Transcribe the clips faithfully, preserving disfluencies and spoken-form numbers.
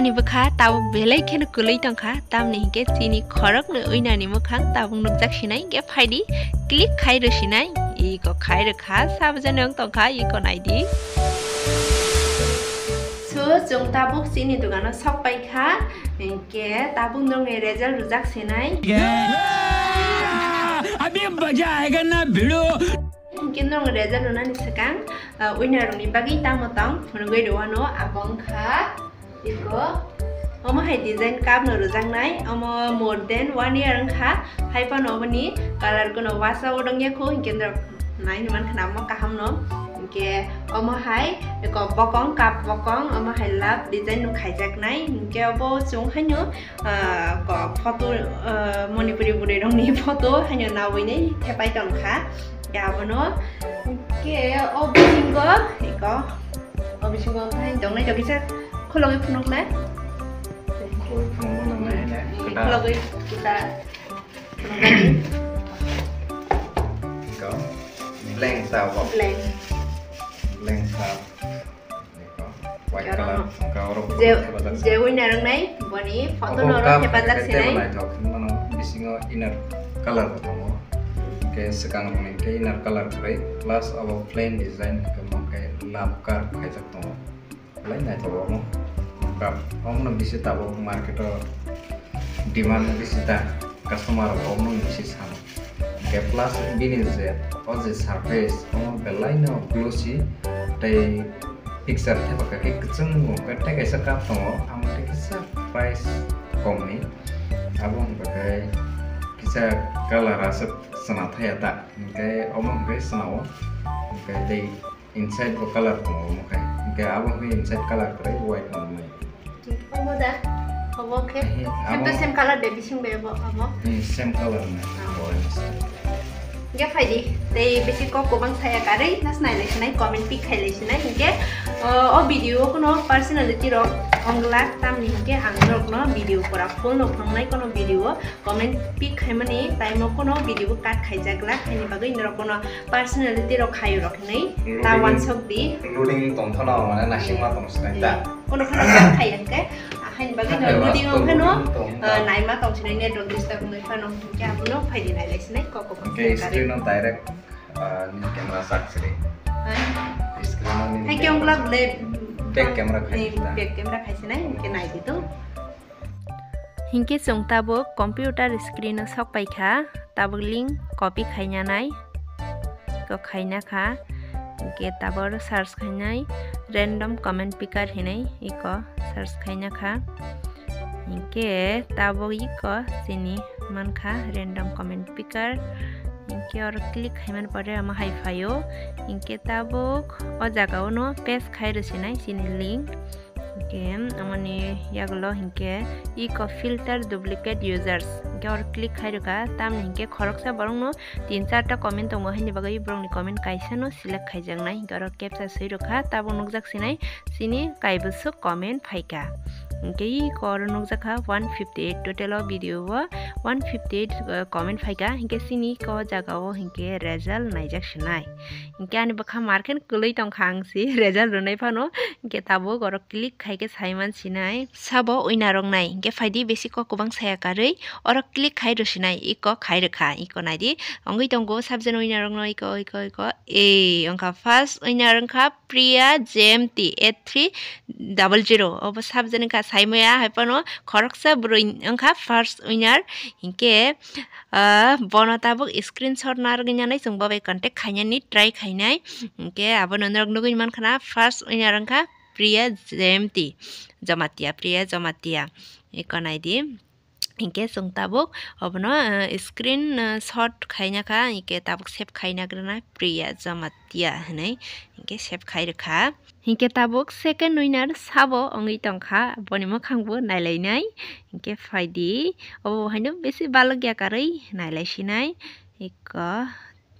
Ni bwkha tabuk belai kheno kwlwi tongkha, tamni hinkhe chini khoroknwi winner ni mwkhang tabuk nukjak sinai, hinkhe phaidi click khai rw sinai, iko khai rw kha, sabjani wng tongkha, iko naidi. So, chwng tabuk chini dogano sok paikha, hinkhe tabuk nokni result rwjak sinai. अभी मजा आएगा ना भिड़ो। Hinkhe norok result rwnani swkang, ah, winner rokni bagwi tamo tong phunugwi rwano, abo wngkha iko, omo hai design cup no rwjaknai, omo more than one year wngkha, hai phano oboni colour kono wash out wngya kho, hinkhe norok naini mankha na omo kaham no, hinkhe omo hai iko bokong, cup bokong, omo hai love design no khaijaknai, hinkhe obo chwng haino ah, ko photo, ah, Manipuri bwrwi rokni photo haino nawi nai thepai tongkha. Ya abono ke o bisingo iko, o bisingo thai tongnai to kisa khulogwi phunuknai. Khulogwi phunuknai ne, khulogwi kita phunuknai. Iko blank sa bo. Blank. Blank sa. White colour, wngkha oro je, je winner wngnai, boni photo no oro thepajak sinai. Naithok, mano bisingo inner colour bo tongo. Hinkhe swkang rokni hinkhe inner colour kwrwi, plus abo plain design, hinkhe omo khe love curve khaijak tongo. Belai naithok omo. Omono bisi tabuk market o demand bisi ta, customer rok omono bisi sano. Hinkhe plus bini je o je surface omo belai no glossy tei picture thepakha khe kwchwng bo hwnkhe tei kaisa cup tongo, amo tei kisa price komni, abo hwnkhe kisa colour aswk chwna thaya ta, hinkhe omo hwnkhe chwna o, hinkhe tei inside bo colour tongo omo khe, hinkhe abo hwnkhe inside colour kwrwi white tongo. Omo da, obo khe same to same colour de bising bai bo abo. Hmm, same colour na. Ah. Orange. Ge phaidi, tei bisi kok kwbang saya karwi nas nai lai sinai, comment pick khai lai sinai, hinkhe, o, o video o kono personality rok ongla tamni hinkhe ang norok no video pura full no phangnai kono video o comment pick khaimani time o kono video o cut khaijak la, haini bagwi norok kono personality rok khayo rok hinwi ta wansok di. Loading tongthano mane nasingma tong sinai ta. Kono kono cut khai hinkhe, haini bagwi no loading o phano, naima tong sinai network disturb wngwi phano hinkhe abono phaidi nai lai sinai kok kok. Hinkhe screen o direct, ah, ni camera sak siri. Screen o ni. Hai khe ongla ble back camera khai ta. Back camera khai sinai hinkhe nai di to. Hinkhe chwng tabuk computer screen o sok paikha, tabuk link copy khaina nai, iko khaina kha, hinkhe tabuk oro search khainai random comment picker hinwi iko search khaina kha, hinkhe tabuk iko chini mankha random comment picker, hinkhe oro click khaimani pore omo hai phaio, hinkhe tabuk o jaga o no paste khai rw sinai chini link. Hinkhe amoni yagulo hinkhe iko filter duplicate users. Hinkhe oro click khai rwkha, tamni hinkhe khoroksa borokno tin charta comment tongo, haini bagwi borokni comment kaisa no select khaijaknai. Hinkhe oro captcha swi rwkha, tabuk nukjak sinai chini kaibwswk comment phaikha. Hinkhe iko oro nukjakha one fifty eight, total o video o one fifty eight, uh, comment phaikha. Hinkhe chini iko jaga o hinkhe result naijak sinai. Hinkhe ani bwkha markhe kwlwi tongkha ang si result rwnai phano. Hinkhe tabuk oro click khai khe saiman sinai. Sabo winner rok nai. Hinkhe phaidi bisi kok kwbang saya karwi oro click khai rw sinai, iko khai rwkha, iko naidi. Wngwi tongo subject winner rok no, iko, iko, iko. Ei, wngkha first winner wngkha Priya J M T eight three double zero. Obo subject wngkha saimaya hai phano khoroksa bwrwi wngkha first winner. Hinkhe Ah, bono tabuk screenshot narwgwi nanai, chwng bo bai contact khainani try khainai. Hinkhe abono norok nugwi mankha na, first winner wngkha Priya Jayamti Jamatia, Priya Jamatia. Eko naidi. Hinkhe chwng tabuk obono, ah, screen, ah, shot khaina kha, hinkhe tabuk save khaina grana Priya Jamatia hinwi hinkhe save khai rwkha. Hinkhe tabuk second winner sabo wngwi tongkha, boni mwkhangbo nailainai. Hinkhe phaidi, obo haino bisi balokya karwi nailaisinai. Eko,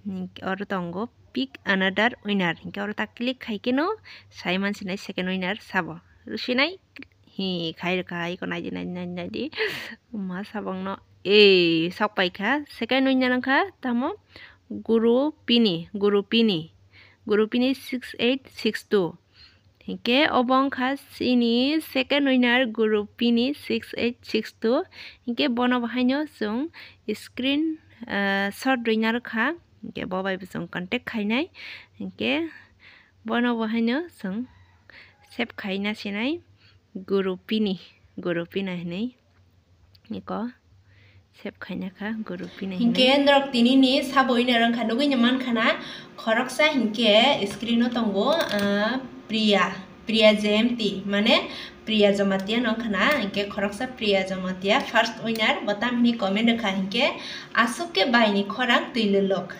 hinkhe oro tongo pick another winner. Hinkhe oro ta click khaikhe no saimansinai second winner sabo. Rwsinai, hi, khai rwkha, eko naidi, naidi, naidi, naidi. Ma sabangno, ei, sok paikha. Second winner wngkha tamo Guru Pini, Guru Pini. Guru Pini six eight six two. Hinkhe obo wngkha chini second winner guru pini six eight six two. Hinkhe bono bo haino chwng screen, ah, shot rwina rwkha. Hinkhe bo bai bo chwng contact khainai. Hinkhe bono bo haino chwng save khaina sinai guru pini, guru pina hinui. Iko save khaina kha guru pina hinui. Hinkhe norok tini ni sabo winner wngkha nugui ni mankha na khoroksa hinkhe screen o tongo, ah, Priya, Priya J M T mane Priya Jamatia no wngkha na, hinkhe khoroksa Priya Jamatia first winner bo tamhini comment rwkha hinkhe aswk khe bai ni khorang twi luluk.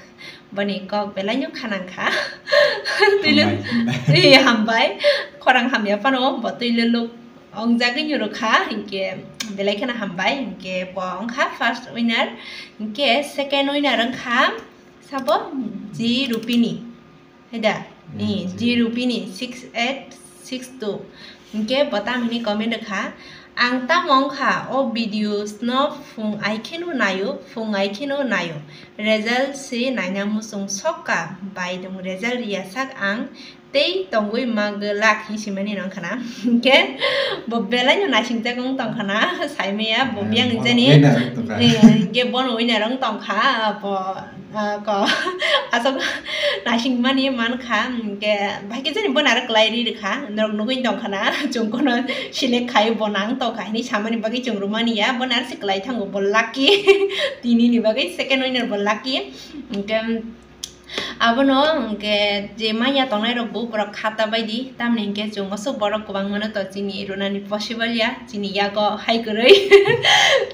Boni kok belai no khanang kha. Twi luluk. Hambai, hambai. Ee, hambai. Khorang hamya phano bo twi luluk. Wngjagwi nw rwkha, hinkhe belai kheno hambai, hinkhe bo wngkha first winner, hinkhe second winner wngkha sabo G Rupini, hai da? Hmm, G Rupini six eight six two, hinkhe bo tamhini comment rwkha, "Ang tamo wngkha o videos no phung ai kheno naio, phung ai kheno naio, result se naina muchung sokka, baidung result riya sak ang." Tei tongwi ma glak hinwi swimani no wngkha na. Hinkhe bo belai no naisingchak wng tongkha na, saimaya bo biyang jani. Winner wng tongkha. Eh, hinkhe bono winner wng tongkha, bo, ah, ko, aswk naisingmani mankha, hinkhe bahai khe jani bono aro kwlai ri rwkha, norok nugwi tongkha na, chwng kono select khai bo nang tongkha hinwi samani bagwi chwng rwmani ya, bono aro se kwlai thango bo lucky, tini ni bagwi second winner bo lucky, hinkhe Abono hinkhe je manya tongnai rok bo borok khata bai di, tamni hinkhe chwng aswk borok kwbangma no to chini rwnani possible ya, chini yago hai kwrwi.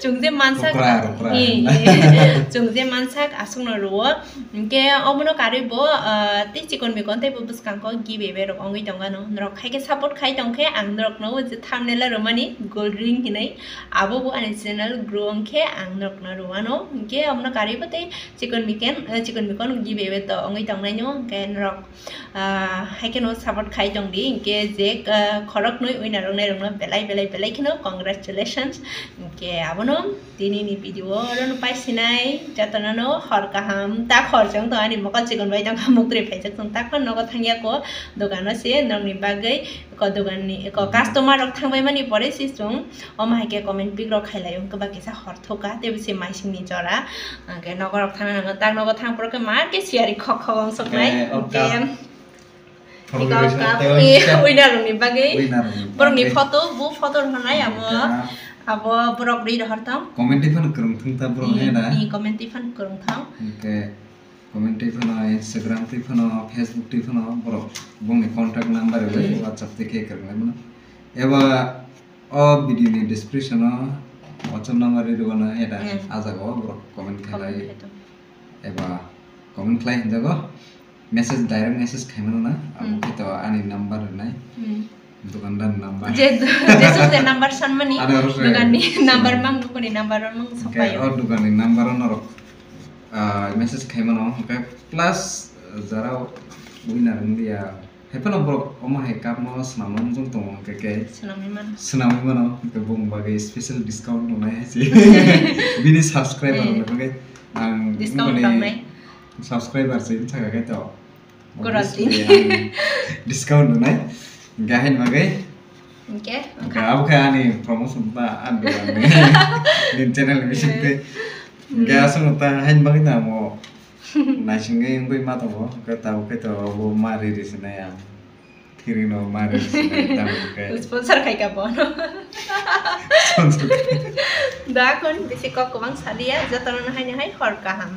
Chwng je mansak, Rukra, rukra. Ee, ee. Chwng je mansak aswkno rwo. Hinkhe obono karwi bo, ah, tei chikon mikon tei bo bwskango giveaway rok wngwi tongano. Norok hai khe support khai tongkhe ang norokno o je thumbnail o rwmani gold ring hinwi. Abo bo ani channel grow wngkhe ang norokno rwano. Hinkhe obono karwi bo tei Chikon miken, eh, chikon mikon giveaway to wngwi tongnaino, hinkhe norok, ah, hai kheno support khai tongdi, hinkhe je, ah, khoroknwi winner wngnai rokno belai, belai, belai kheno congratulations. Hinkhe abono tini ni video o orono paisinai, jotono no hor kaham, tak hor chwng tong ani mokol chikon bai tongkha, muktwi phaijak tong, tak phano nogo thangya ko, dogano se nokni bagwi ko dogan ni ko customer rok thangbai mani pore se chwng. Omo hai khe comment pick rok khailai wngkhe ba kisa hor thok kha, tei bisi maising ni jora. Hwnkhe nogo rok thangna nango, tak nogo thang phuru khe mar khe siyari khok khok wng soknai. Eh, o hwnkhe cup. Iko cup ni winner rok ni bagwi. Winner rok ni bagwi. Borok ni photo, bo photo rok hanai amo. Cup. Abo borok ri rohor thang. Comment twi phano kwrwng thung ta borok hai da. Ni comment twi phano kwrwng thang. Hwnkhe comment twi phano Instagram twi phano Facebook twi phano borok bongni contact number bai WhatsApp twi khe kwrwng lai mano. Eba O video ni description o WhatsApp number ri rwna, eta Hmm. ah jaga o borok comment khailai. Comment khaito. Eba comment khlai hinjago, message, direct message khaimano na, abo Hmm. khe to ani number rwnai, Hmm. dukandar ni number. Je, je suk je number sanmani, Ano aro se. Dogan ni number Hmm. mang, nukuni number o mang Hwnkhe sokpaio. O dogan ni number o norok, ah, message khaimano, hwnkhe plus, ah, jara winner wngya. Hai phano borok omo hai cup no swnamna muchung tongo hwnkhe khe Swnamwi mano. Swnamwi mano, hwnkhe bumung bagwi special discount tongnai hai se. Bini subscriber Eh. rokni bagwi ang Discount bini tongnai. Subscriber se wngkha khe to. Koral Obviously, tin. Ang discount tongnai. Hwnkhe haini bagwi Hwnkhe, hwnkhe abo khe ani promotion ba, ani dogan ni. Nini channel ni bising twi. Eh. Hwnkhe Hmm. aswk ta haini bagwi tamo. Naisingwi wngwi ma tongo, hwnkhe tabuk khe to obo ma ri ri sinai ang. Phiri no ma ri ri sinai tamo hwnkhe. Sponsor khai ka bono. Sponsor khai. Da kon bisi kok kwbang saliya, jotono no haino hai hor kaham.